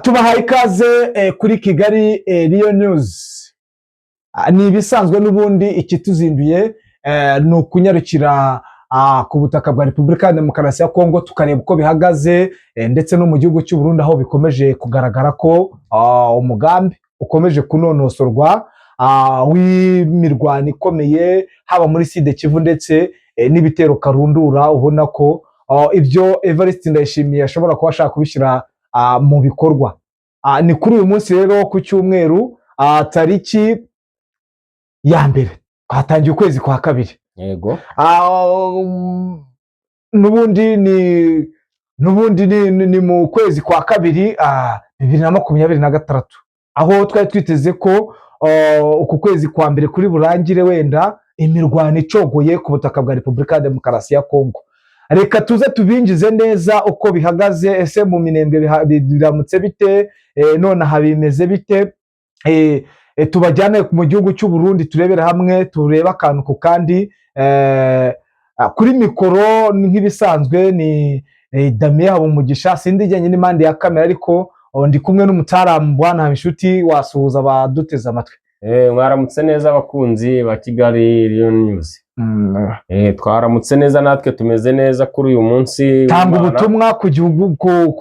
Tubahaye ikaze kuri Kigali Real News. Ni ibisanzwe n'ubundi, ikituzinduye ni ukunyarukira ku butaka bwa Repubulika ya Demokarasi ya Kongo, tukareba uko bihagaze, ndetse no mu gihugu cy'u Burundi, aho bikomeje kugaragara ko umugambi ukomeje kunonosorwa w'imirwano ikomeye, haba muri Sud Kivu ndetse n'ibitero karundura. Ubona ko ibyo Evariste Ndayishimiye ashobora kuba ashaka kubishyira mu bikorwa. Ni kuri uyu munsi rero ku cyumweru, tariki ya 1, twatangiye ukwezi kwa kabiri. N'ubundi ni mu kwezi kwa kabiri 2026, aho twari twiteze ko uku kwezi kwa mbere kuri burangire wenda imirwano icogoye ku butaka bwa Repubulika ya Demokarasi ya Kongo. Reka tuze tubinjize neza uko bihagaze. Ese mu Minembwe biramutse bite? Nonaha bimeze bite? Tubajyane mu gihugu cy'u Burundi, turebere hamwe, turebe akantu ku kandi. Kuri mikoro nk'ibisanzwe ni Damien Habumugisha, sindi ijyanye n'impande ya kamera, ariko ndi kumwe n'umutaramu Bwana Habinshuti. Wasuhuza abaduteze amatwi? Mwaramutse neza, abakunzi ba Kigali Real News. Twaramutse neza, natwe tumeze neza kuri uyu munsi Tanga w'Imana. ubutumwa ku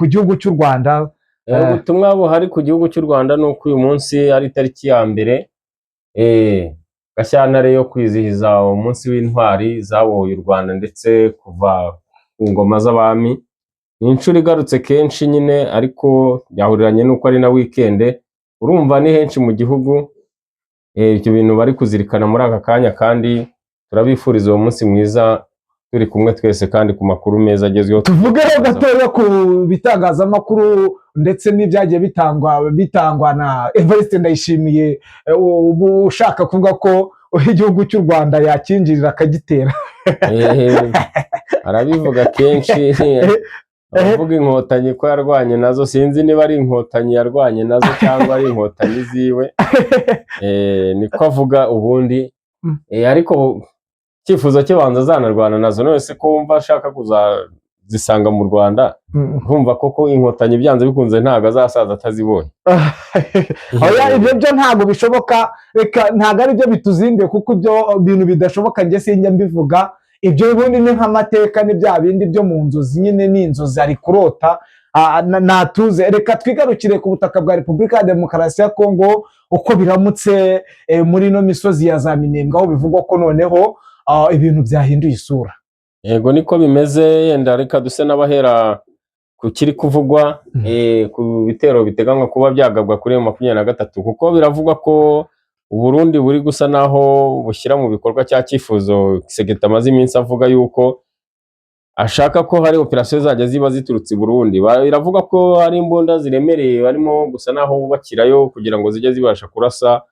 gihugu cy'u Rwanda. Ubutumwa buhari ku gihugu cy'u Rwanda ni uko uyu munsi ari itariki ya 1 Gashyantare yo kwizihiza umunsi w'intwari zabohoye u Rwanda, ndetse kuva ku ngoma z'abami. Ni inshuro igarutse kenshi nyine, ariko byahuriranye n'uko ari na weekend. Urumva ni henshi mu gihugu ibyo bintu bari kuzirikana muri aka kanya, kandi turabifuriza uwo munsi mwiza turi kumwe twese, kandi ku makuru meza agezweho. Tuvugeho gatoya ku bitangazamakuru ndetse n'ibyagiye bitangwa na Evariste Ndayishimiye, ubu ushaka kuvuga ko igihugu cy'u Rwanda yakinjirira akagitera. Arabivuga kenshi, abavuga Inkotanyi ko yarwanye nazo. Sinzi niba ari Inkotanyi yarwanye nazo cyangwa ari Inkotanyi ziwe. Niko avuga ubundi. Ariko icyifuzo cye banza azanarwana nazo. None se ko wumva ashaka kuzazisanga mu Rwanda, nkumva koko Inkotanyi byanze bikunze ntabwo azasaza atazibonye. Oya, ibyo byo ntabwo bishoboka. Reka, ntabwo ari byo bituzinduye, kuko ibyo bintu bidashoboka njye sinjya mbivuga. Ibyo ubundi ni nk'amateka, ni bya bindi byo mu nzozi nyine, ni inzozi ari kurota. Natuze. Reka twigarukire ku butaka bwa Repubulika ya Demokarasi ya Kongo, uko biramutse muri ino misozi ya za Minembwe, aho bivugwa ko noneho ibintu byahinduye isura. Yego, niko bimeze. Yenda reka duse n'abahera ku kiri kuvugwa ku bitero biteganywa kuba byagabwa kuri M23, kuko biravugwa ko Uburundi buri gusa naho bushyira mu bikorwa cya cyifuzo Tshisekedi amaze iminsi avuga, yuko ashaka ko hari operasiyo zajya ziba ziturutse i Burundi. Biravuga ko hari imbunda ziremereye barimo gusa naho bubakirayo kugira ngo zijye zibasha kurasa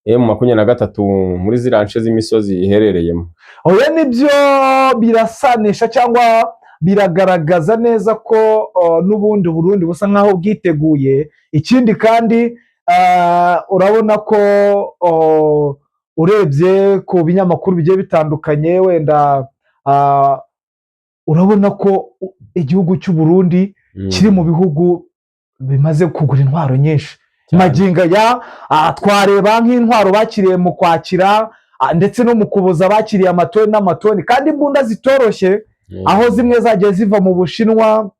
M23 muri ziriya nce z'imisozi iherereyemo. Oya, nibyo, birasanisha cyangwa biragaragaza neza ko n'ubundi Burundi busa nkaho bwiteguye. Ikindi kandi, urabona ko urebye ku binyamakuru bigiye bitandukanye wenda, urabona ko igihugu cy'u Burundi kiri mu bihugu bimaze kugura intwaro nyinshi. Magingo aya twareba nk'intwaro bakiriye mu Kwakira ndetse no mu Kuboza, bakiriye amatoni n'amatoni, kandi imbunda zitoroshye, aho zimwe zagiye ziva mu Bushinwa.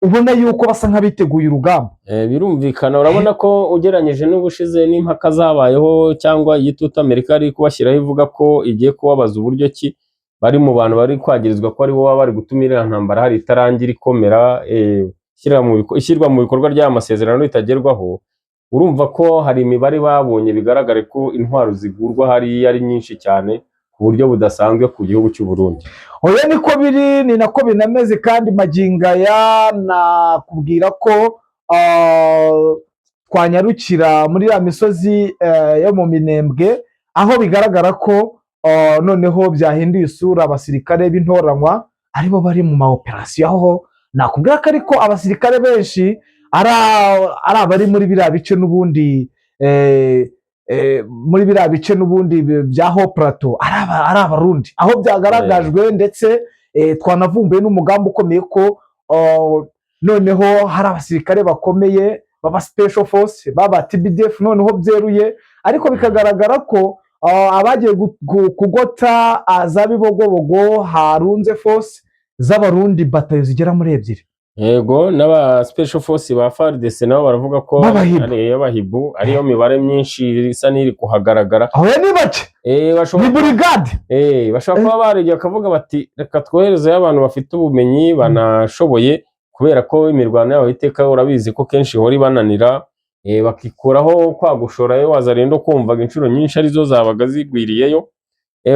Ubona yuko basa nk'abiteguye urugamba. Birumvikana, urabona ko ugereranyije n'ubushize n'impaka zabayeho cyangwa igitutu Amerika yari kubashyiraho ivuga ko igiye kubabaza uburyo ki bari mu bantu bari kwagirizwa ko aribo baba bari gutuma iriya ntambara hari itarangira ikomera, ishyirwa mu bikorwa ry'aya masezerano ritagerwaho. Urumva ko hari imibare babonye, bigaragare ko intwaro zigurwa hariya ari nyinshi cyane ku buryo budasanzwe ku gihugu cy'u Burundi. Oya, niko biri, ni nako binameze. Kandi magingo aya nakubwira ko twanyarukira muri ya misozi yo mu Minembwe, aho bigaragara ko noneho byahinduye isura, abasirikare b'intoranywa aribo bari mu ma operasiyo, aho nakubwira ko ariko abasirikare benshi ari abari muri biriya bice n'ubundi, muri biriya bice n'ubundi bya Haut Plateau, ari Abarundi, aho byagaragajwe. Ndetse twanavumbuye n'umugambi ukomeye ko Noneho hari abasirikare bakomeye baba special force, baba TBDF noneho byeruye, ariko bikagaragara ko abagiye kugota za Bibogobogo harunze force z'Abarundi, batayo zigera muri ebyiri. Yego, n'aba special force ba FARDC nabo baravuga ko B'Abahibu. ari iy'Abahibu, ariyo mibare myinshi isa n'iri kuhagaragara. Aho ni bake. Bashobora Ni burigade. Bashobora kuba barebye bakavuga bati: "Reka twoherezeyo abantu bafite ubumenyi banashoboye," kubera ko imirwano yabo iteka urabizi ko kenshi ihora ibananira, bakikuraho kwa gushorayo Wazalendo, kumvaga inshuro nyinshi arizo zabaga zigwiriyeyo.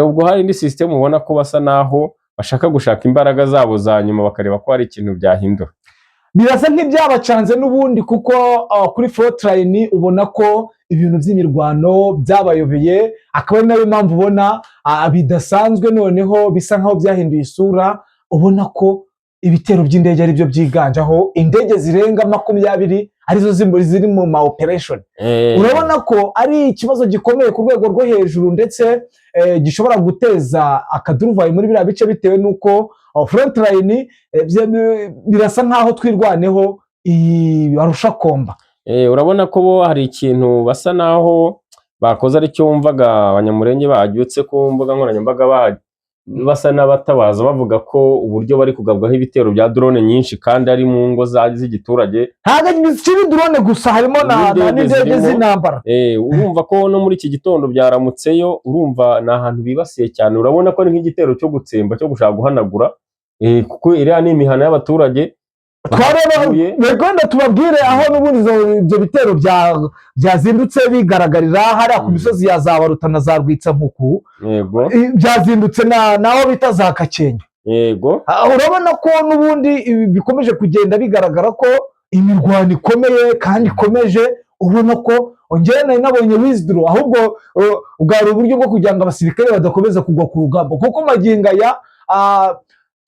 Ubwo hari indi system ubona ko basa naho bashaka gushaka imbaraga zabo za nyuma, bakareba ko hari ikintu byahindura. Birasa nk'ibyabacanze n'ubundi, kuko kuri frontline ubona ko ibintu by'imirwano byabayobeye, akaba ari nayo mpamvu ubona bidasanzwe. Noneho bisa nkaho byahinduye isura, ubona ko ibitero by'indege ari byo byiganje, aho indege zirenga 20 arizo ziri mu ma operation. Urabona ko ari ikibazo gikomeye ku rwego rwo hejuru, ndetse gishobora guteza akaduruvayo muri biriya bice, bitewe n'uko frontline birasa nkaho Twirwaneho iyi arusha komba. Urabona ko bo hari ikintu basa naho bakoze, aricyo wumvaga Abanyamurenge babyutse ku mbuga nkoranyambaga basa n'abatabaza, bavuga ko uburyo bari kugabwaho ibitero bya drone nyinshi kandi ari mu ngo z'igiturage. Ntabwo kiri drone gusa, harimo N'indege n'indege zirimo. z'intambara. Urumva ko no muri iki gitondo byaramutseyo, urumva ni ahantu bibasiye cyane. Urabona ko ari nk'igitero cyo gutsemba, cyo gushaka guhanagura, kuko iriya ni imihana y'abaturage Twareba. bahatuye. Wenda tubabwire aho n'ubundi ibyo bitero byazindutse bigaragarira hariya ku misozi ya za Baruta na za Rwitsankuku. Byazindutse naho bita za Gakenke. Urabona ko n'ubundi ibi bikomeje kugenda bigaragara ko imirwano ikomeye kandi ikomeje. Ubona ko njyewe nari nabonye withdraw, ahubwo bwari uburyo bwo kugira ngo abasirikare badakomeza kugwa ku rugamba, kuko magingo aya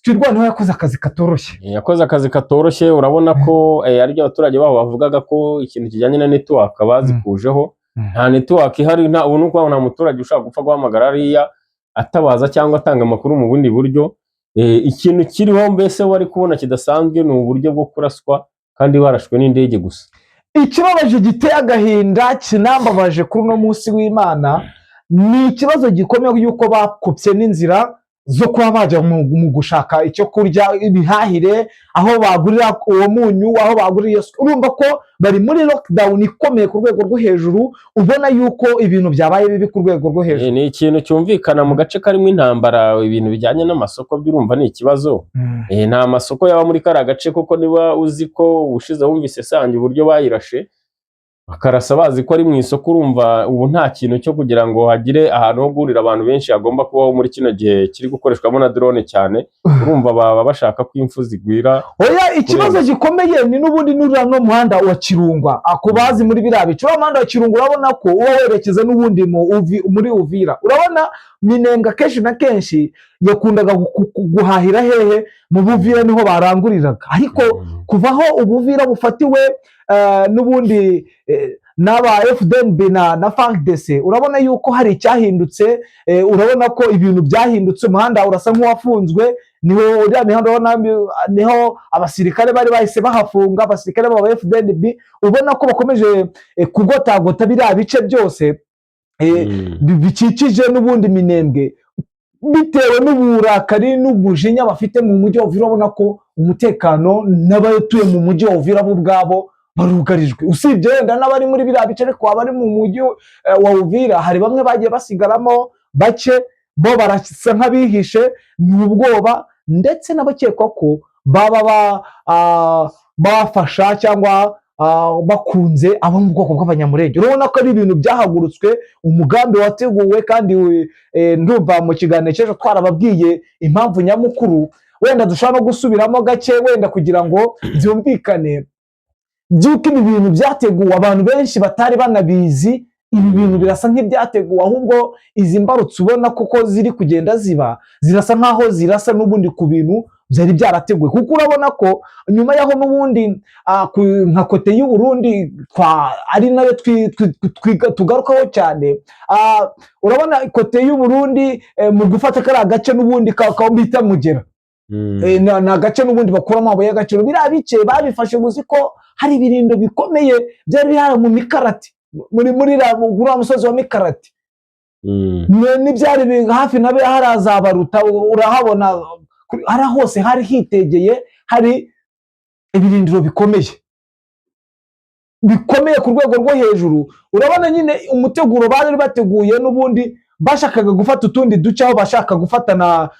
Twirwaneho yakoze akazi katoroshye. Yakoze akazi katoroshye. Urabona ko aribyo abaturage baho bavugaga, ko ikintu kijyanye na network bazikujeho. Nta network ihari, nta ubu ni ukuvuga ngo nta muturage ushobora gupfa guhamagara hariya atabaza cyangwa atanga amakuru mu bundi buryo. Ikintu kiriho mbese wari kubona kidasanzwe ni uburyo bwo kuraswa kandi barashwe n'indege gusa. Ikibabaje, giteye agahinda, kinambabaje kuri uno munsi w'Imana, ni ikibazo gikomeye yuko bakopye n'inzira zo kuba bajya mu gushaka icyo kurya, ibihahire, aho bagurira uwo munyu, aho bagurira iyo urumva ko bari muri lockdown ikomeye ku rwego rwo hejuru. Ubona yuko ibintu byabaye bibi ku rwego rwo hejuru. Ni ikintu cyumvikana mu gace karimo intambara, ibintu bijyanye n'amasoko by'urumva ni ikibazo. Nta masoko yaba muri kariya gace, kuko niba uzi ko ubushize wumvise Sange uburyo bayirashe, bakarasa bazi ko ari mu isoko, urumva ubu nta kintu cyo kugira ngo hagire ahantu ho guhurira abantu benshi hagomba kubaho muri kino gihe kiri gukoreshwamo na drone cyane. Urumva baba bashaka ko impfu zigwira. Oya, ikibazo gikomeye ni n'ubundi n'uriya no muhanda wa Kirungwa. Ku bazi muri biriya bice, uriya muhanda wa Kirungwa urabona ko uba werekeza n'ubundi muri Uvira. Urabona Minembwe kenshi na kenshi yakundaga guhahira hehe? Mu Buvira niho baranguriraga, ariko kuva aho Ubuvira bufatiwe n'ubundi n'aba FDNB na FARDC, urabona yuko hari icyahindutse. Urabona ko ibintu byahindutse, umuhanda urasa nk'uwafunzwe. Niho uriya mihanda urabona niho abasirikare bari bahise bahafunga, abasirikare b'aba FDNB ubona ko bakomeje kugotagota biriya bice byose bikikije n'ubundi Minembwe, bitewe n'uburakari n'umujinya bafite mu mujyi wa Uvira. Urabona ko umutekano n'abatuye mu mujyi wa Uvira bo ubwabo barugarijwe, usibye wenda n'abari muri biriya bice, ariko abari mu mujyi wa Uvira hari bamwe bagiye basigaramo bake, bo barasa nk'abihishe, ni ubwoba, ndetse n'abakekwa ko baba bafasha cyangwa bakunze abo mu bwoko bw'Abanyamurenge. Urabona ko ari ibintu byahagurutswe, umugambi wateguwe, kandi ndumva mu kiganiro cy'ejo twarababwiye impamvu nyamukuru. Wenda dushobora no gusubiramo gake wenda kugira ngo byumvikane by'uko ibi bintu byateguwe, abantu benshi batari banabizi. Ibi bintu birasa nk'ibyateguwe, ahubwo izi mbarutso ubona koko ziri kugenda ziba, zirasa nk'aho zirasa n'ubundi ku bintu byari byarateguwe, kuko urabona ko nyuma y'aho n'ubundi nka côté y'u Burundi ari nayo tugarukaho cyane, urabona côté y'u Burundi mu gufata kariya gace n'ubundi ka bita Mugera. Ni agace n'ubundi bakuramo amabuye y'agaciro. Biriya bice babifashe uzi ko hari ibirindo bikomeye byari bihari mu Mikarati, muri uriya musozi wa Mikarati. N'ibyari hafi na hariya za Baruta, urahabona hariya hose hari hitegeye, hari ibirindiro bikomeye bikomeye ku rwego rwo hejuru. Urabona nyine umuteguro bari bateguye, n'ubundi bashakaga gufata utundi duce, aho bashaka gufata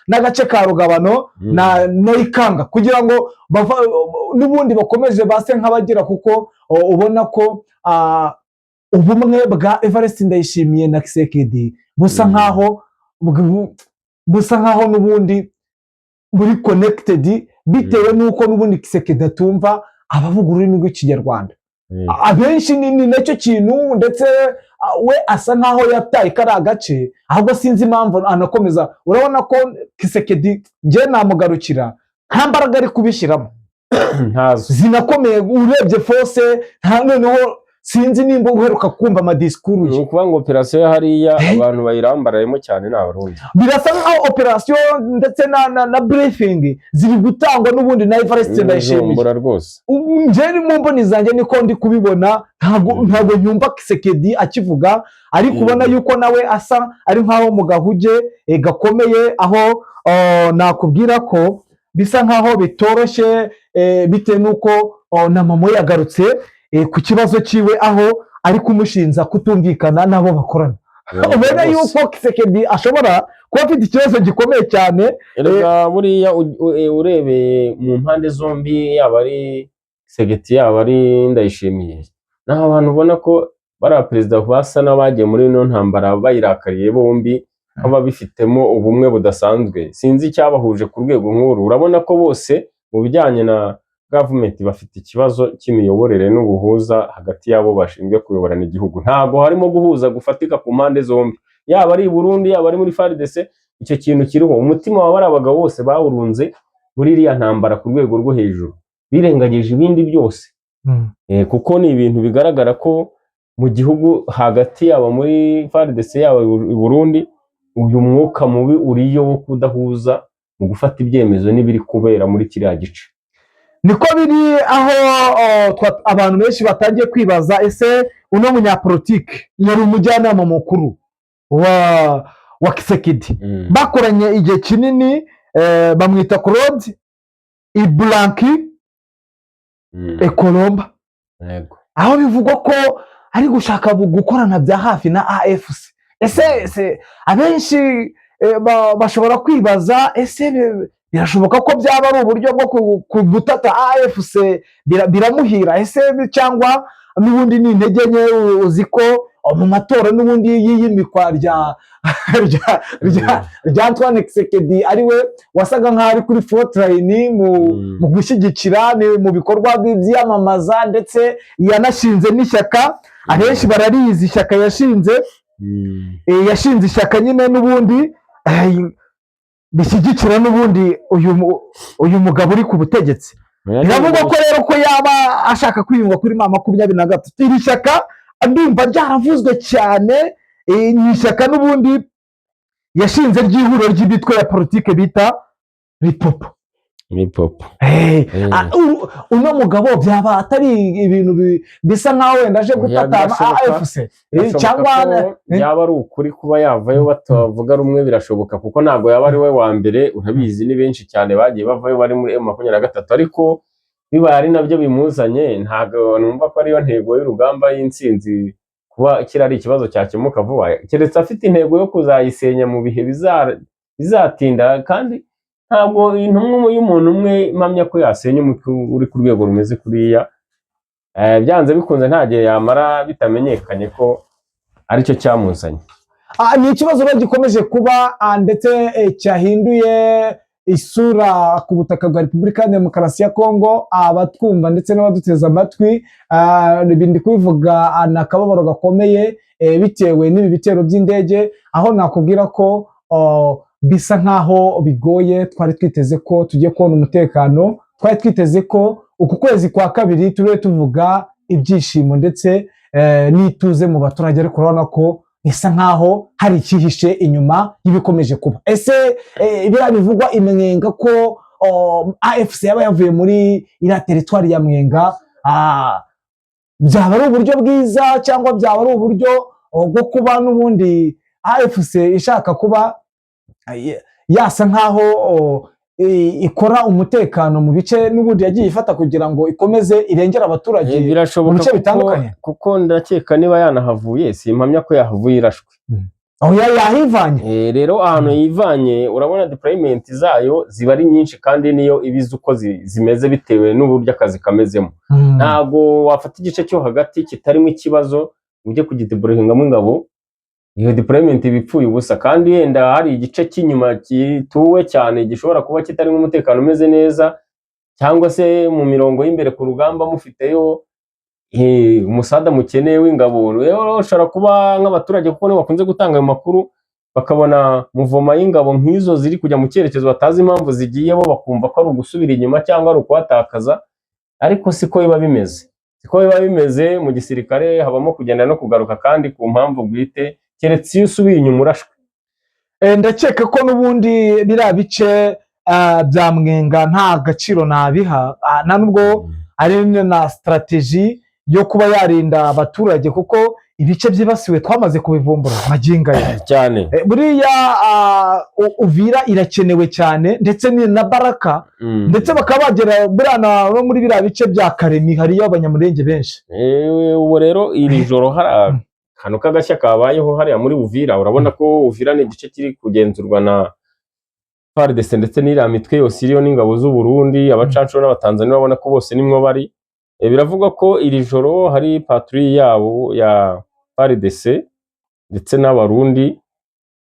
n'agace ka Rugabano na Ikanga, kugira ngo n'ubundi bakomeze base nk'abagira, kuko ubona ko ubumwe bwa Evariste Ndayishimiye na Tshisekedi busa nkaho busa nkaho n'ubundi buri connected, bitewe n'uko n'ubundi Tshisekedi atumva abavuga ururimi rw'Ikinyarwanda abenshi. Ni nacyo kintu, ndetse we asa nkaho yataye kariya gace, ahubwo sinzi impamvu anakomeza. Urabona ko Tshisekedi, njye namugarukira, nta mbaraga ari kubishyiramo Ntazo. zinakomeye. Urebye force nta, noneho sinzi nimba uheruka kumva amadisikuru Ni ye. ukuvuga ngo operasiyo hariya abantu bayirambarayemo cyane ni Abarundi. Birasa nkaho operasiyo ndetse na briefing ziri gutangwa n'ubundi na Evariste Ndayishimiye. Bujumbura rwose. Ubu njye mu mboni zanjye niko ndi kubibona. Ntabwo ntabwo nyumva Tshisekedi akivuga, ariko ubona yuko nawe asa ari nkaho mu gahuge gakomeye, aho nakubwira ko bisa nkaho bitoroshye, bitewe n'uko na mama we yagarutse ku kibazo cyiwe, aho ari kumushinja kutumvikana n'abo bakorana. Ubona yuko Tshisekedi ashobora kuba afite ikibazo gikomeye cyane. Erega buriya urebeye mu mpande zombi, yaba ari Tshisekedi, yaba ari Ndayishimiye, ni abantu ubona ko bariya perezida basa n'abagiye muri ino ntambara bayirakariye bombi, nk'ababifitemo ubumwe budasanzwe. Sinzi icyabahuje ku rwego nk'uru. Urabona ko bose mu bijyanye na gavumenti bafite ikibazo cy'imiyoborere n'ubuhuza hagati y'abo bashinzwe kuyoborana igihugu. Ntabwo harimo guhuza gufatika ku mpande zombi, yaba ari i Burundi, yaba ari muri FARDC. Icyo kintu kiriho. Umutima wa bariya bagabo bose bawurunze muri iriya ntambara ku rwego rwo hejuru, birengagije ibindi byose. Kuko ni ibintu bigaragara ko mu gihugu hagati, yaba muri FARDC, yaba i Burundi, uyu mwuka mubi uriyo wo kudahuza mu gufata ibyemezo n'ibiri kubera muri kiriya gice. Niko biri, aho abantu benshi batangiye kwibaza: ese uno munyapolitike yari umujyanama mukuru wa Tshisekedi, bakoranye igihe kinini, bamwita Claude Ibalanky Ekolomba, aho bivugwa ko ari gushaka gukorana bya hafi na AFC. Ese se abenshi bashobora kwibaza: ese birashoboka ko byaba ari uburyo bwo gutata AFC, biramuhira ese, cyangwa n'ubundi ni intege nke? Uzi ko mu matora n'ubundi y'iyimikwa rya Antoine Tshisekedi, ari we wasaga nk'aho ari kuri frontline mu gushyigikira, mu bikorwa by'iyamamaza, ndetse yanashinze n'ishyaka, abenshi bararizi ishyaka yashinze. Yashinze ishyaka nyine n'ubundi rishyigikira n'ubundi uyu mugabo uri ku butegetsi. Biravugwa ko rero ko yaba ashaka kwiyunga kuri M23. Iri shyaka ndumva ryaravuzwe cyane, ni ishyaka n'ubundi yashinze ry'ihuriro ry'imitwe ya politike bita Ripopo. Ni popo. Uno mugabo byaba atari ibintu bisa nkaho wenda aje Oya, gutata birashoboka. AFC Birashoboka cyangwa ko yaba ari ukuri kuba yavayo batavuga rumwe, birashoboka, kuko ntabwo yaba ari we wa mbere. Urabizi, ni benshi cyane bagiye bavayo bari muri M23, ariko bibaye ari nabyo bimuzanye, ntabwo numva ko ariyo ntego y'urugamba y'intsinzi kuba kiriya ari ikibazo cyakemuka vuba, keretse afite intego yo kuzayisenya mu bihe bizatinda. Kandi ntabwo intumwa y'umuntu umwe mpamya ko yasenya umutwe uri ku rwego rumeze kuriya. Byanze bikunze nta gihe yamara bitamenyekanye ko aricyo cyamuzanye. Ni ikibazo rero gikomeje kuba, ndetse cyahinduye isura ku butaka bwa Repubulika ya Demokarasi ya Kongo. Abatwumva ndetse n'abaduteze amatwi, ibi ndi kubivuga ni akababaro gakomeye, bitewe n'ibi bitero by'indege, aho nakubwira ko bisa nkaho bigoye. Twari twiteze ko tugiye kubona umutekano, twari twiteze ko uku kwezi kwa kabiri tube tuvuga ibyishimo ndetse n'ituze mu baturage, ariko urabona ko bisa nkaho hari icyihishe inyuma y'ibikomeje kuba. Ese biriya bivugwa imenyenga ko AFC yaba yavuye muri iriya teritwari ya Mwenga, byaba ari uburyo bwiza cyangwa byaba ari uburyo bwo kuba n'ubundi AFC ishaka kuba yasa nkaho ikora umutekano mu bice n'ubundi yagiye ifata kugira ngo ikomeze irengere abaturage Birashoboka mu bice kuko, bitandukanye. kuko ndakeka niba yanahavuye, simpamya ko yahavuye irashwe. Aho yahivanye. Rero ahantu yivanye, urabona deployment zayo ziba ari nyinshi, kandi niyo ibizi uko zimeze bitewe n'uburyo akazi kamezemo. Ntabwo wafata igice cyo hagati kitarimo ikibazo ujye kugideployingamo ingabo, iyo deployment iba ipfuye ubusa. Kandi yenda hari igice cy'inyuma gituwe cyane gishobora kuba kitarimo umutekano umeze neza, cyangwa se mu mirongo y'imbere ku rugamba mufiteyo umusada mukeneye w'ingabo. Rero ushobora kuba nk'abaturage, kuko nibo bakunze gutanga ayo makuru, bakabona mouvement y'ingabo nk'izo ziri kujya mu cyerekezo batazi impamvu zigiye, bo bakumva ko ari ugusubira inyuma cyangwa ari ukuhatakaza, ariko siko biba bimeze, siko biba bimeze. Mu gisirikare habamo kugenda no kugaruka, kandi ku mpamvu bwite, keretse iyo usubiye inyuma urashwe. Ndakeka ko n'ubundi biriya bice bya Mwenga nta gaciro nabiha, nta nubwo ari na strategy yo kuba yarinda abaturage, kuko ibice byibasiwe twamaze kubivumbura magingo aya. Cyane. Buriya Uvira irakenewe cyane, ndetse na Baraka, ndetse bakaba bagera buriya no muri biriya bice bya Karemi, hariyo Abanyamurenge benshi. Ubu rero iri joro hari akantu k'agashya kabayeho hariya muri Uvira. Urabona ko Uvira ni igice kiri kugenzurwa na FARDC ndetse n'iriya mitwe yose iriyo n'ingabo z'u Burundi, abacancuro n'Abatanzania, urabona ko bose nimwo bari. Biravugwa ko iri joro hari patrouille yabo ya FARDC ndetse n'Abarundi,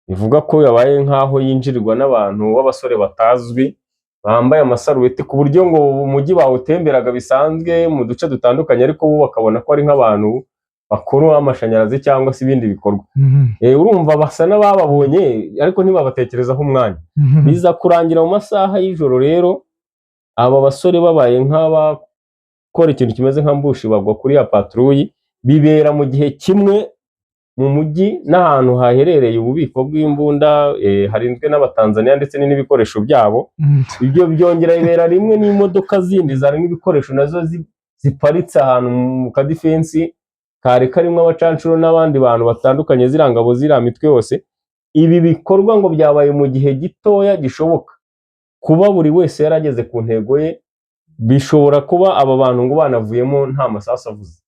bivuga ko yabaye nk'aho yinjirirwa n'abantu b'abasore batazwi bambaye amasarubeti, ku buryo ngo umujyi bawutemberaga bisanzwe mu duce dutandukanye, ariko bo bakabona ko ari nk'abantu bakora amashanyarazi cyangwa se ibindi bikorwa. Urumva basa n'abababonye, ariko ntibabatekerezaho umwanya. Biza kurangira mu masaha y'ijoro rero aba basore babaye nk'abakora ikintu kimeze nka ambush, bagwa kuri ya patrouille, bibera mu gihe kimwe mu mujyi n'ahantu haherereye ububiko bw'imbunda, harinzwe n'Abatanzania ndetse n'ibikoresho byabo. Ibyo byongera bibera rimwe n'imodoka zindi zarimo ibikoresho nazo ziparitse ahantu mu kadifensi kari karimo abacancuro n'abandi bantu batandukanye, ziriya ngabo, ziriya mitwe yose. Ibi bikorwa ngo byabaye mu gihe gitoya gishoboka kuba buri wese yarageze ku ntego ye. Bishobora kuba aba bantu ngo banavuyemo nta masasu avuze.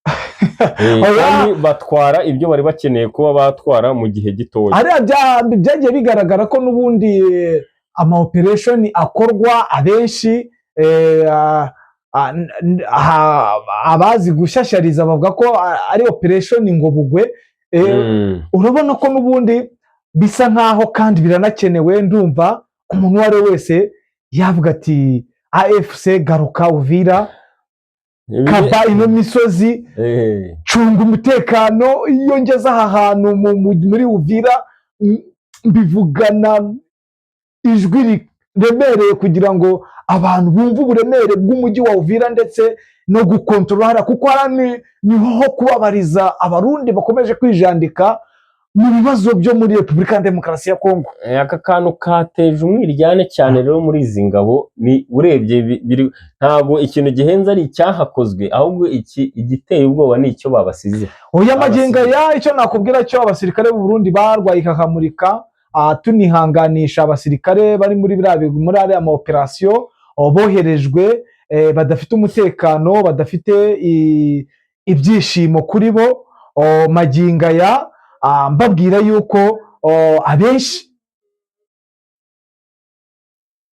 Oya. Kandi batwara ibyo bari bakeneye kuba batwara mu gihe gitoya. Hariya byagiye bigaragara ko n'ubundi ama operation akorwa abenshi, abazi gushyashyariza bavuga ko ari operation ngo bugwe. Urabona ko n'ubundi bisa nkaho kandi biranakenewe. Ndumva umuntu uwo ari we wese yavuga ati: "AFC, garuka Uvira, kaba ino misozi, cunga umutekano." Iyo ngeze aha hantu muri Uvira, mbivugana ijwi riremereye kugira ngo abantu bumve uburemere bw'umujyi wa Uvira ndetse no gukontorora hariya, kuko hariya niho ho kubabariza Abarundi bakomeje kwijandika mu bibazo byo muri Repubulika ya Demokarasi ya Kongo. Aka kantu kateje umwiryane cyane rero muri izi ngabo. Ni urebye ntabwo ikintu gihenze ari icyahakozwe, ahubwo iki igiteye ubwoba ni icyo babasize. Oya, magingo aya icyo nakubwira cyo, abasirikare b'u Burundi barwaye ikakamurika. Tunihanganisha abasirikare bari muri biriya muri ariya ma operation boherejwe, badafite umutekano, badafite ibyishimo kuri bo. Magingo aya mbabwira yuko abenshi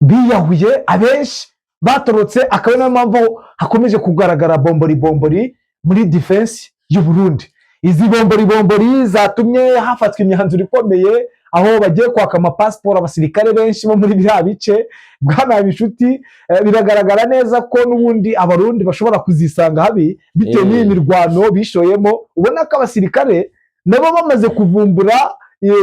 biyahuye, abenshi batorotse, akaba niyo mpamvu hakomeje kugaragara bombori bombori muri defense y'u Burundi. Izi bombori bombori zatumye hafatwa imyanzuro ikomeye, aho bagiye kwaka amapasiporo abasirikare benshi bo muri biriya bice. Bwana Bishuti, biragaragara neza ko n'ubundi Abarundi bashobora kuzisanga habi bitewe n'iyi mirwano bishoyemo. Ubona ko abasirikare nabo bamaze kuvumbura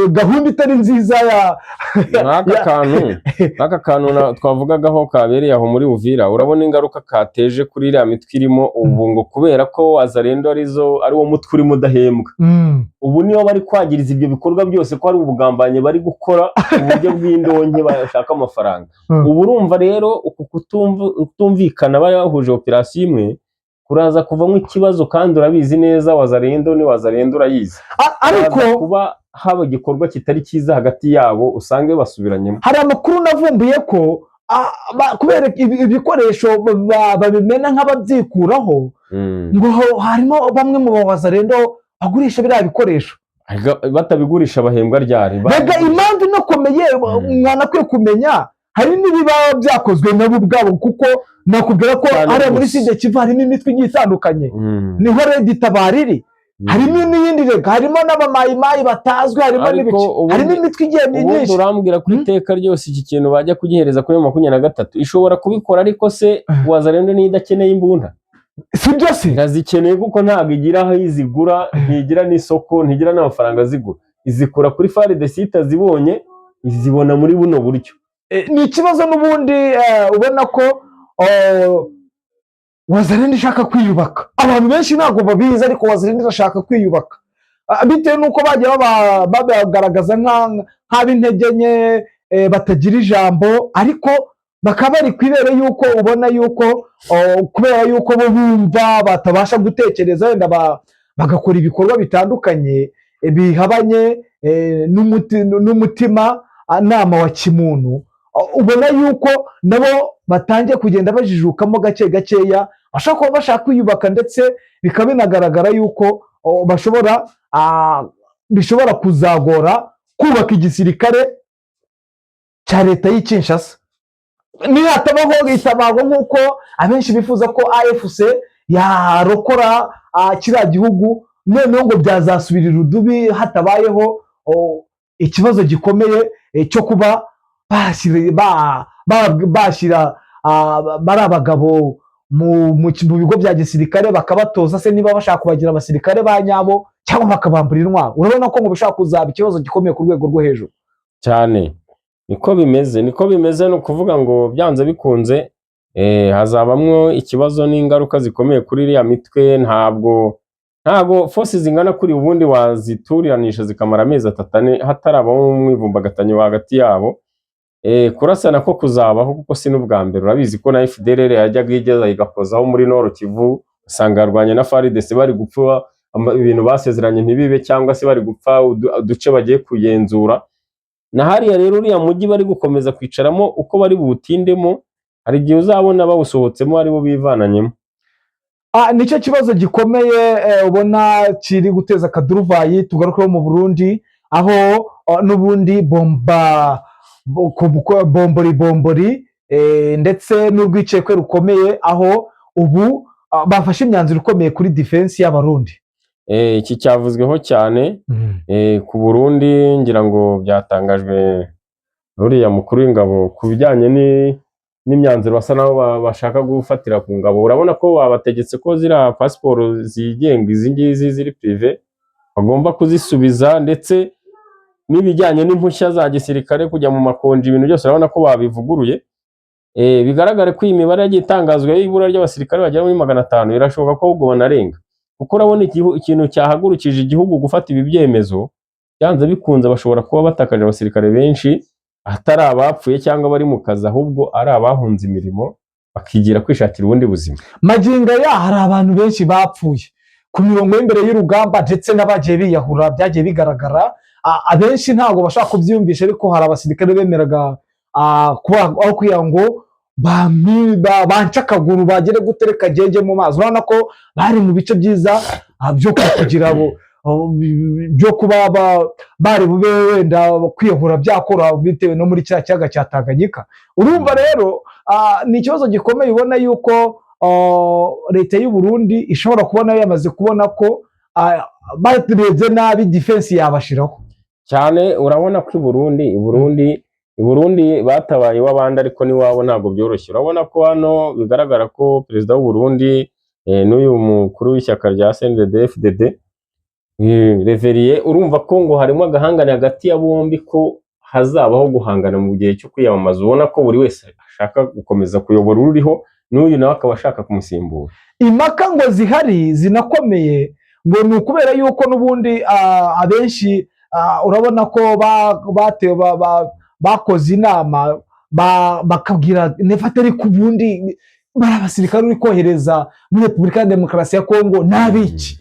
gahunda itari nziza ya Nk'aka kantu, nk'aka kantu twavugagaho kabereye aho muri Uvira, urabona ingaruka kateje kuri iriya mitwe irimo ubu, ngo kubera ko Wazalendo arizo ari wo mutwe urimo udahembwa. Ubu niyo bari kwagiriza ibyo bikorwa byose ko ari ubugambanyi bari gukora uburyo bw'indonke bashaka amafaranga. Ubu urumva rero uku kutumvikana bari bahuje operasiyo imwe kuraza kuvamo ikibazo, kandi urabizi neza Wazalendo ni Wazalendo, urayizi. Ariko Haraza kuba haba igikorwa kitari cyiza hagati yabo, usange basubiranyemo. Hari amakuru navumbuye ko kubera ibikoresho babimena nk'ababyikuraho, ngo harimo bamwe mu Bawazalendo bagurisha biriya bikoresho. Batabigurisha bahembwa ryari? Rega impamvu inakomeye mwanakwiye kumenya, hari n'ibiba byakozwe nabo ubwabo, kuko nakubwira ko hariya muri rwose. Sud Kivu harimo imitwe igiye itandukanye, niho RED Tabara iri, harimo n'iyindi, rega harimo n'abamayimayi batazwi, harimo Ariko n'ibiki, harimo imitwe igiye ubundi myinshi. Urambwira ko iteka ryose iki kintu bajya kugihereza kuri 23 ishobora kubikora, ariko se Wazalendo niyo idakeneye imbunda? Si byo se? Irazikeneye, kuko ntabwo igira aho izigura, ntigira n'isoko, ntigira n'amafaranga azigura. Izikura kuri FARDC, itazibonye izibona muri buno buryo. Ni ikibazo n'ubundi, ubona ko Wazalendo ishaka kwiyubaka. Abantu benshi ntabwo babizi, ariko Wazalendo irashaka kwiyubaka, bitewe n'uko bagiye babagaragaza nk'ab'intege nke, batagira ijambo, ariko bakaba bari ku ibere yuko ubona yuko kubera yuko bo bumva batabasha gutekereza, wenda bagakora ibikorwa bitandukanye bihabanye n'umutima nama wa kimuntu. Ubona yuko nabo batangiye kugenda bajijukamo gake gakeya, bashobora kuba bashaka kwiyubaka, ndetse bikaba binagaragara yuko bashobora bishobora kuzagora kubaka igisirikare cya leta y'i Kinshasa nihatabaho itabarwa, nk'uko abenshi bifuza ko AFC yarokora kiriya gihugu. Noneho ngo byazasubirira udubi hatabayeho ikibazo gikomeye cyo kuba bashyira bari abagabo mu bigo bya gisirikare, bakabatoza se niba bashaka kubagira abasirikare ba nyabo, cyangwa bakabambura intwaro. Urabona ko ngo bishobora kuzaba ikibazo gikomeye ku rwego rwo hejuru. Cyane, niko bimeze, niko bimeze. Ni ukuvuga ngo byanze bikunze hazabamwo ikibazo n'ingaruka zikomeye kuri iriya mitwe. Ntabwo force zingana kuri ubundi wazituriranishya zikamara amezi 3, 4 hatarabamo umwivumbagatanyo hagati yabo. Kurasana ko kuzabaho, kuko si n'ubwa mbere. Urabizi ko na FDLR yajyaga igeza igakozaho muri Nord Kivu, usanga yarwanye na FARDC, bari gupfa ibintu basezeranye ntibibe, cyangwa se bari gupfa uduce bagiye kugenzura. Na hariya rero uriya mujyi bari gukomeza kwicaramo, uko bari buwutindemo, hari igihe uzabona bawusohotsemo aribo bivananyemo. Nicyo kibazo gikomeye ubona kiri guteza akaduruvayi. Tugarukeho mu Burundi, aho n'ubundi bomba bombori bombori, ndetse n'urwikekwe rukomeye, aho ubu bafashe imyanzuro ikomeye kuri defense y'Abarundi. Iki cyavuzweho cyane ku Burundi, ngira ngo byatangajwe n'uriya mukuru w'ingabo ku bijyanye n'imyanzuro basa naho bashaka gufatira ku ngabo. Urabona ko babategetse ko ziriya pasiporo zigenga, izi ngizi ziri privé, bagomba kuzisubiza, ndetse n'ibijyanye n'impushya za gisirikare, kujya mu makonji, ibintu byose urabona ko babivuguruye. Bigaragare ko iyi mibare yagiye itangazwa y'ibura ry'abasirikare bagera muri 500, birashoboka ko ahubwo banarenga, kuko urabona ikintu cyahagurukije igihugu gufata ibi byemezo, byanze bikunze bashobora kuba batakaje abasirikare benshi, atari abapfuye cyangwa bari mu kazi, ahubwo ari abahunze imirimo bakigira kwishakira ubundi buzima. Magingo aya hari abantu benshi bapfuye ku mirongo y'imbere y'urugamba, ndetse n'abagiye biyahura byagiye bigaragara. Abenshi ntabwo bashaka kubyiyumvisha, ariko hari abasirikare bemeraga kuba aho kugira ngo bance akaguru bagere gutereka genge mu mazi. Urabona ko bari mu bice byiza byo kugira byo kuba bari bube wenda kwiyahura byakora, bitewe no muri kiriya kiyaga cya Tanganyika. Urumva rero ni ikibazo gikomeye, ubona yuko leta y'u Burundi ishobora kubona yamaze kubona ko barebye nabi defense yabashiraho. Cyane, urabona ko i Burundi batabaye iw'abandi, ariko n'iwabo ntabwo byoroshye. Urabona ko hano bigaragara ko perezida w'u Burundi n'uyu mukuru w'ishyaka rya CNDD-FDD Reveriye, urumva ko ngo harimo agahangane hagati ya bombi, ko hazabaho guhangana mu gihe cyo kwiyamamaza. Ubona ko buri wese ashaka gukomeza kuyobora ururiho, n'uyu nawe akaba ashaka kumusimbura. Impaka ngo zihari zinakomeye, ngo ni ukubera yuko n'ubundi abenshi urabona ko batewe bakoze inama, bakabwira Neva atari ku bundi bari abasirikare uri kohereza muri Repubulika ya Demokarasi ya Kongo n'abiki,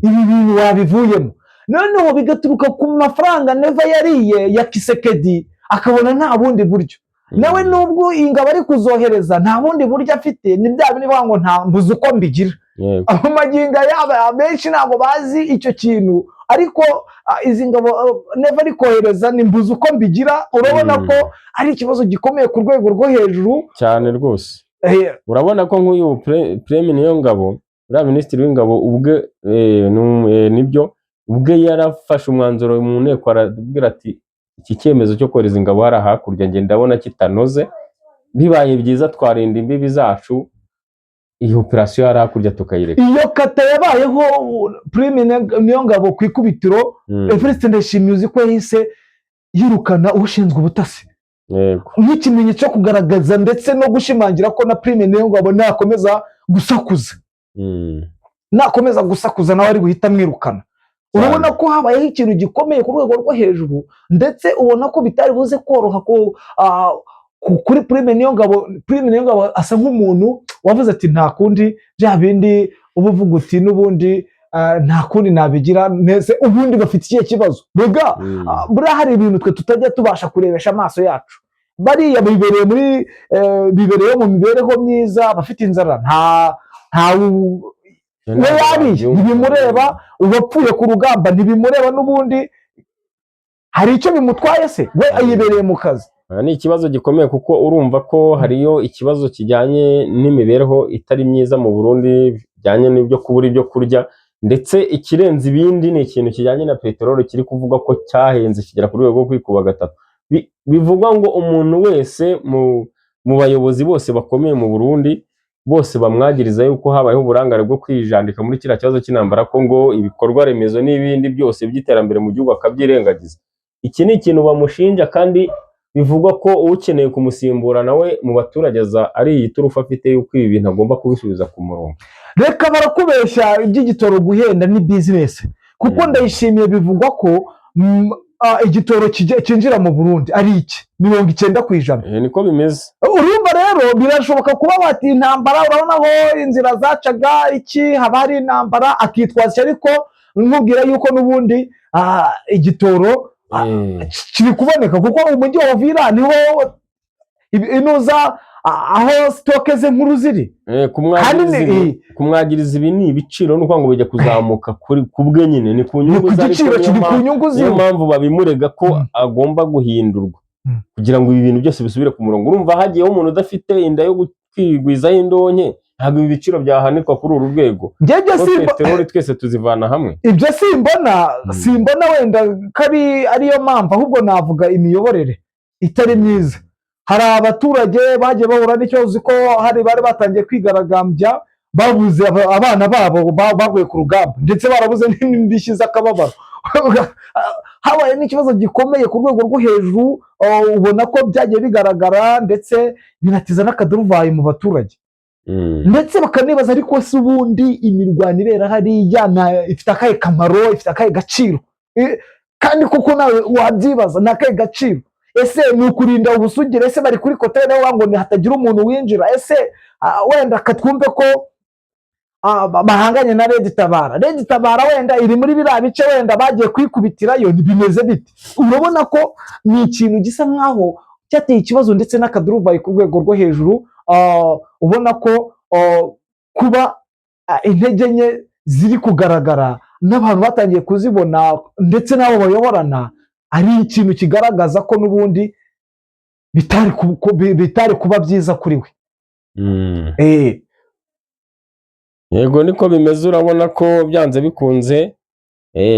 ibi bintu wabivuyemo. Noneho bigaturuka ku mafaranga Neva yariye ya Tshisekedi, akabona nta bundi buryo nawe, nubwo ingabo ari kuzohereza, nta bundi buryo afite. Ni bya bindi bavuga ngo nta mbuze uko mbigira. Aho magingo yaba abenshi ntabwo bazi icyo kintu, ariko izi ngabo Neva ari kohereza ni mbuze uko mbigira. Urabona ko ari ikibazo gikomeye ku rwego rwo hejuru. Cyane rwose. Urabona ko nk'uyu Prime Niyongabo, uriya minisitiri w'ingabo ubwe, nibyo ubwe yarafashe umwanzuro mu nteko, arabwira ati: "Iki cyemezo cyo kohereza ingabo hariya hakurya njye ndabona kitanoze. Bibaye byiza twarinda imbibi zacu, iyi operasiyo hari hakurya tukayireka." Iyo kata yabayeho, Prime Niyongabo ku ikubitiro, Evariste Ndayishimiye uzi ko yahise yirukana ushinzwe ubutasi nk'ikimenyetso cyo kugaragaza ndetse no gushimangira ko na Prime Niyongabo nakomeza gusakuza, nakomeza gusakuza nawe ari buhite amwirukana. Urabona ko habayeho ikintu gikomeye ku rwego rwo hejuru, ndetse ubona ko bitari buze koroha kuri Prime Niyongabo. Prime Niyongabo asa nk'umuntu wavuze ati: "Nta kundi, bya bindi uba uvuga uti n'ubundi nta kundi nabigira." Nese ubundi bafite ikihe kibazo rega? Buriya hari ibintu twe tutajya tubasha kurebesha amaso yacu. Bariya bibereye muri bibereye mu mibereho myiza, bafite inzara nta we yariye ntibimureba, uwapfuye ku rugamba ntibimureba, n'ubundi hari icyo bimutwaye se? We yibereye mu kazi. Aha ni ikibazo gikomeye, kuko urumva ko hariyo ikibazo kijyanye n'imibereho itari myiza mu Burundi, bijyanye n'ibyo kubura ibyo kurya, ndetse ikirenze ibindi ni ikintu kijyanye na peteroli kiri kuvuga ko cyahenze kigera ku rwego rwo kwikuba gatatu. Bivugwa ngo umuntu wese mu bayobozi bose bakomeye mu Burundi bose bamwagiriza yuko habayeho uburangare bwo kwijandika muri kiriya kibazo cy'intambara, ko ngo ibikorwa remezo n'ibindi byose by'iterambere mu gihugu akabyirengagiza. Iki ni ikintu bamushinja, kandi bivugwa ko ukeneye kumusimbura nawe mu baturage aza ari iyi turufu afite yuko ibi bintu agomba kubisubiza ku murongo. Reka, barakubeshya. Iby'igitoro guhenda ni bizinesi, kuko Ndayishimiye bivugwa ko igitoro cyinjira mu Burundi ari iki 90%. Niko bimeze. Urumva rero birashoboka kuba bati intambara, urabona aho inzira zacaga iki, haba hari intambara, akitwaza icyo, ariko nkubwira yuko n'ubundi igitoro kiri kuboneka, kuko umujyi wa Uvira niho inuza aho stock ze nkuru ziri. Kumwagiriza Kandi ibi, kumwagiriza ibi ni ibiciro, ni ukuvuga ngo bijya kuzamuka kuri ku bwe nyine, ni ku Ni nyungu ku ze, ariko giciro niyo kiri ku nyungu niyo ziwe. mpamvu babimurega ko agomba guhindurwa kugira ngo ibi bintu byose bisubire ku murongo. Urumva hagiyeho umuntu udafite inda yo kwigwizaho indonke, ntabwo ibi biciro byahanikwa kuri uru rwego. Njye Kuko simba peteroli twese tuzivana hamwe. Ibyo simbona, simbona wenda ko ariyo mpamvu, ahubwo navuga imiyoborere itari myiza. Hari abaturage bagiye bahura n'ikibazo ko hari bari batangiye kwigaragambya, babuze abana babo baguye ku rugamba, ndetse barabuze n'indishyi z'akababaro. Habaye n'ikibazo gikomeye ku rwego rwo hejuru, ubona ko byagiye bigaragara, ndetse binateza n'akaduruvayi mu baturage, ndetse bakanibaza: ariko se ubundi imirwano ibera hariya ifite akahe kamaro, ifite akahe gaciro? Kandi koko nawe wabyibaza, ni akahe gaciro? Ese ni ukurinda ubusugire? Ese bari kuri kote nawe ngo ni hatagira umuntu winjira? Ese wenda katwumve ko bahanganye na Red Tabara, Red Tabara wenda iri muri biriya bice, wenda bagiye kwikubitirayo, bimeze bite? Urabona ko ni ikintu gisa nkaho cyateye ikibazo ndetse n'akaduruvayi ku rwego rwo hejuru. Ubona ko kuba intege nke ziri kugaragara n'abantu batangiye kuzibona, ndetse n'abo bayoborana, ari ikintu kigaragaza ko n'ubundi bitari kuba byiza kuri we. Yego, niko bimeze. Urabona ko byanze bikunze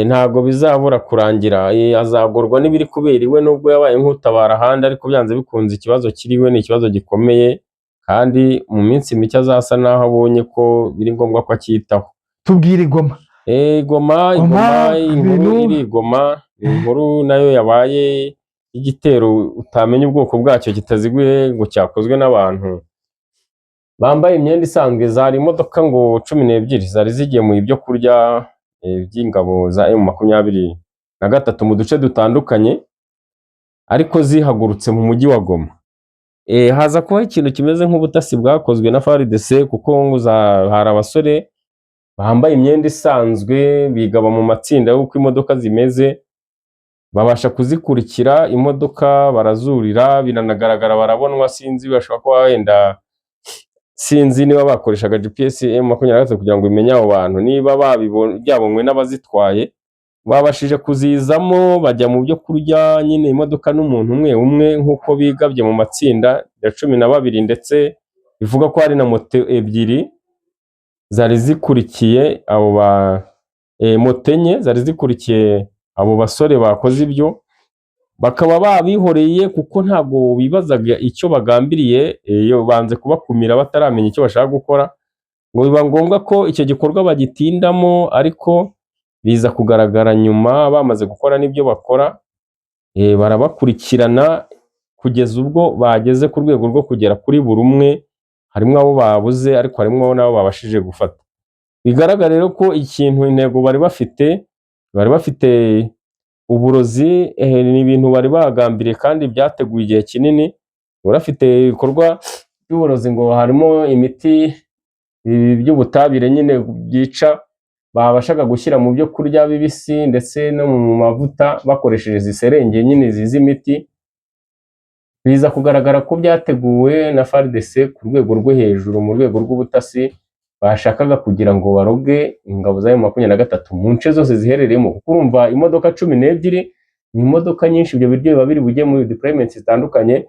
ntabwo bizabura kurangira. Azagorwa n'ibiri kubera iwe, nubwo yabaye nk'utabara ahandi, ariko byanze bikunze ikibazo kiri iwe ni ikibazo gikomeye, kandi mu minsi mike azasa n'aho abonye ko biri ngombwa ko acyitaho. Tubwire Igoma. Goma, Goma, Goma, inkuru iri Goma, ni inkuru nayo yabaye igitero utamenya ubwoko bwacyo, kitaziguye, ngo cyakozwe n'abantu bambaye imyenda isanzwe. Zari imodoka ngo 12 zari zigemuye ibyo kurya by'ingabo za M23 mu duce dutandukanye, ariko zihagurutse mu mujyi wa Goma. Haza kubaho ikintu kimeze nk'ubutasi bwakozwe na FARDC, kuko ngo hari abasore bambaye imyenda isanzwe bigaba mu matsinda y'uko imodoka zimeze, babasha kuzikurikira imodoka barazurira, biranagaragara, barabonwa. Sinzi, bashobora kuba wenda, sinzi niba bakoreshaga GPS M23 kugira ngo imenye abo bantu, niba byabonywe n'abazitwaye, babashije kuzizamo, bajya mu byo kurya nyine, imodoka n'umuntu umwe umwe nk'uko bigabye mu matsinda ya 12, ndetse bivuga ko hari na moto ebyiri zari zikurikiye abo ba moto enye zari zikurikiye abo basore bakoze ibyo, bakaba babihoreye kuko ntabwo bibazaga icyo bagambiriye. Iyo banze kubakumira bataramenya icyo bashaka gukora, ngo biba ngombwa ko icyo gikorwa bagitindamo, ariko biza kugaragara nyuma bamaze gukora n'ibyo bakora, barabakurikirana kugeza ubwo bageze ku rwego rwo kugera kuri buri umwe. Harimo abo babuze, ariko harimo n'abo babashije gufata. Bigaragara rero ko ikintu, intego bari bafite uburozi, ni ibintu bari bagambiriye kandi byateguye igihe kinini. Bari bafite ibikorwa by'uburozi, ngo harimo imiti, ibi by'ubutabire nyine byica, babashaga gushyira mu byo kurya bibisi ndetse no mu mavuta bakoresheje izi serenge nyine, izi z'imiti. Biza kugaragara ko byateguwe na FARDC ku rwego rwo hejuru, mu rwego rw'ubutasi, bashakaga kugira ngo baroge ingabo za M23 mu nce zose ziherereyemo, kuko urumva imodoka 12 ni imodoka nyinshi. Ibyo biryo biba biri bujye muri deployments zitandukanye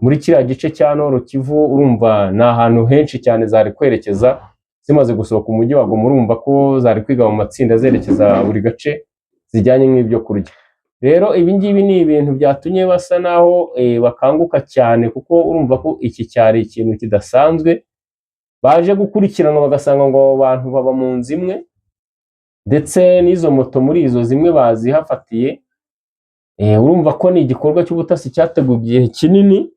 muri kiriya gice cya Nord Kivu. Urumva ni ahantu henshi cyane zari kwerekeza zimaze gusohoka umujyi wa Goma. Urumva ko zari kwiga mu matsinda zerekeza buri gace zijyanye n'ibyo kurya. Rero ibi ngibi ni ibintu byatumye basa naho bakanguka cyane, kuko urumva ko iki cyari ikintu kidasanzwe. Baje gukurikiranwa, bagasanga ngo abo bantu baba mu nzu imwe, ndetse n'izo moto muri izo zimwe bazihafatiye. Urumva ko ni igikorwa cy'ubutasi cyateguwe igihe kinini.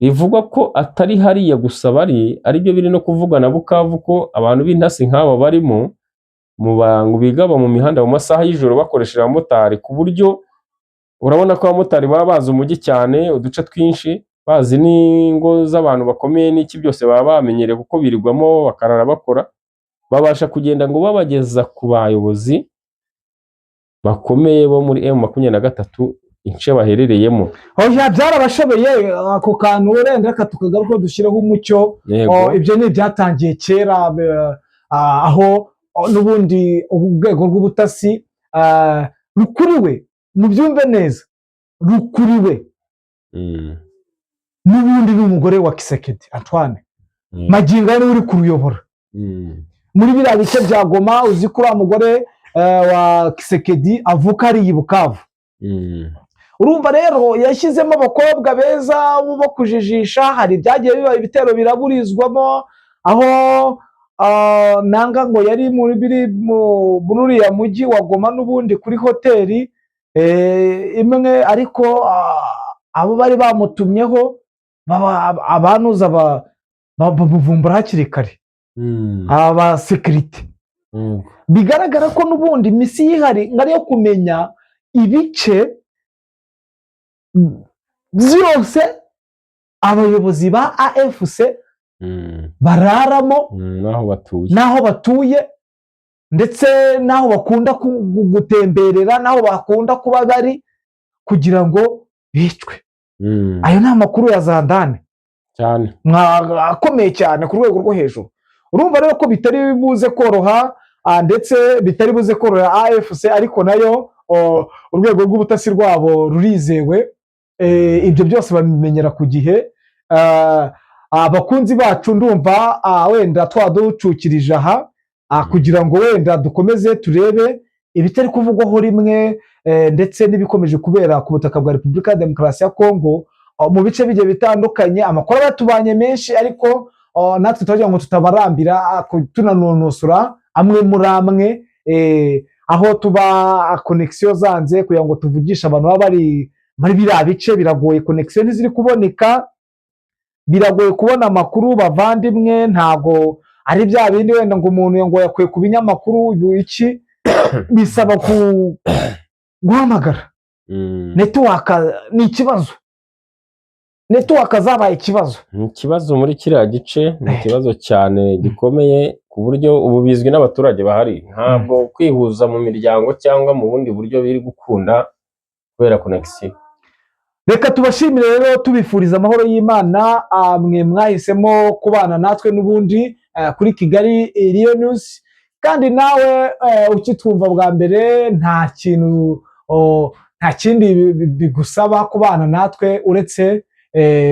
Bivugwa ko atari hariya gusa bari, aribyo biri no kuvugwa na Bukavu, ko abantu b'intasi nk'aba barimo mu bantu bigaba mu mihanda mu masaha y'ijoro bakoresheje abamotari, ku buryo urabona ko abamotari baba bazi umujyi cyane, uduce twinshi, bazi n'ingo z'abantu bakomeye n'iki byose baba bamenyereye, kuko birirwamo bakarara bakora. Babasha kugenda ngo babageza ku bayobozi bakomeye bo muri M23 ince baherereyemo. Oya, byarabashobeye ako kantu. Wenda reka tukagaruka dushyireho umucyo. Yego. Oh, ibyo ni ibyatangiye kera, aho n'ubundi urwego rw'ubutasi rukuriwe, mubyumve neza, rukuriwe n'ubundi n'umugore wa Tshisekedi Antoine. Magingo aya niwe uri kuruyobora muri biriya bice bya Goma. Uzi ko uriya mugore wa Tshisekedi avuka ari i Bukavu. Urumva rero yashyizemo abakobwa beza bo kujijisha. Hari ibyagiye biba, ibitero biraburizwamo, aho nanga ngo yari muri uriya mujyi wa Goma n'ubundi kuri hoteli imwe, ariko abo bari bamutumyeho abanuza bamuvumbura hakiri kare, abasekirite. Bigaragara ko n'ubundi misiyo ihari ngo ariyo kumenya ibice byose abayobozi ba AFC bararamo n'aho batuye, n'aho batuye, ndetse n'aho bakunda gutemberera, n'aho bakunda kuba bari, kugira ngo bicwe. Ayo ni amakuru ya zandane cyane akomeye cyane ku rwego rwo hejuru. Urumva rero ko bitari buze koroha, ndetse bitari buze koroha AFC, ariko nayo urwego rw'ubutasi rwabo rurizewe. Ibyo byose babimenyera ku gihe. Abakunzi bacu, ndumva wenda twaducukirije aha, kugira ngo wenda dukomeze turebe ibitari kuvugwaho rimwe, ndetse n'ibikomeje kubera ku butaka bwa Repubulika ya Demokarasi ya Kongo mu bice bigiye bitandukanye. Amakuru aba yatubanye menshi, ariko natwe turagira ngo tutabarambira, tunanonosora. amwe muri amwe, aho tuba connexion zanze kugira ngo tuvugishe abantu baba bari muri biriya bice. Biragoye, connexion ntiziri kuboneka, biragoye kubona amakuru, bavandimwe. Ntago ari bya bindi wenda ngo umuntu ngo yakuye ku binyamakuru iki, bisaba guhamagara. Network ni ikibazo, network zabaye ikibazo. Ni ikibazo muri kiriya gice, ni ikibazo cyane gikomeye, ku buryo ubu bizwi n'abaturage bahari. Ntabwo kwihuza mu miryango cyangwa mu bundi buryo biri gukunda kubera connexion. Reka tubashimire rero, tubifuriza amahoro y'Imana, mwe mwahisemo kubana natwe n'ubundi kuri Kigali Lion News. Kandi nawe ukitwumva bwa mbere, nta kintu nta kindi bigusaba kubana natwe uretse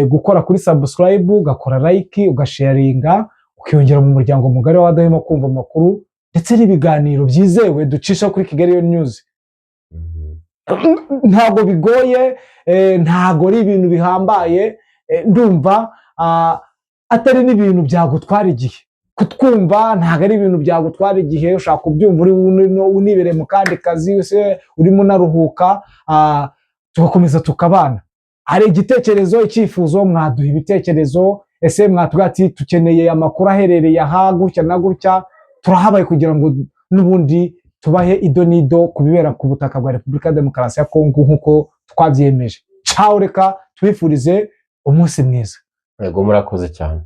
gukora kuri subscribe, ugakora like, ugasharinga, ukiyongera mu muryango mugari w'abadahwema kumva amakuru ndetse n'ibiganiro byizewe ducisha kuri Kigali Lion News. Ntabwo bigoye, ntabwo ari ibintu bihambaye, ndumva atari n'ibintu byagutwara igihe kutwumva. Ntabwo ari ibintu byagutwara igihe. Ushaka kubyumva uri unibereye mu kandi kazi se, urimo unaruhuka, tugakomeza tukabana. Hari igitekerezo, icyifuzo, mwaduha ibitekerezo. Ese mwatubwira ati tukeneye amakuru aherereye aha gutya na gutya? Turahabaye kugira ngo n'ubundi tubahe ido n'ido ku bibera ku butaka bwa Repubulika ya Demokarasi ya Kongo nk'uko twabyiyemeje. Ciao, reka tubifurize umunsi mwiza. Yego, murakoze cyane.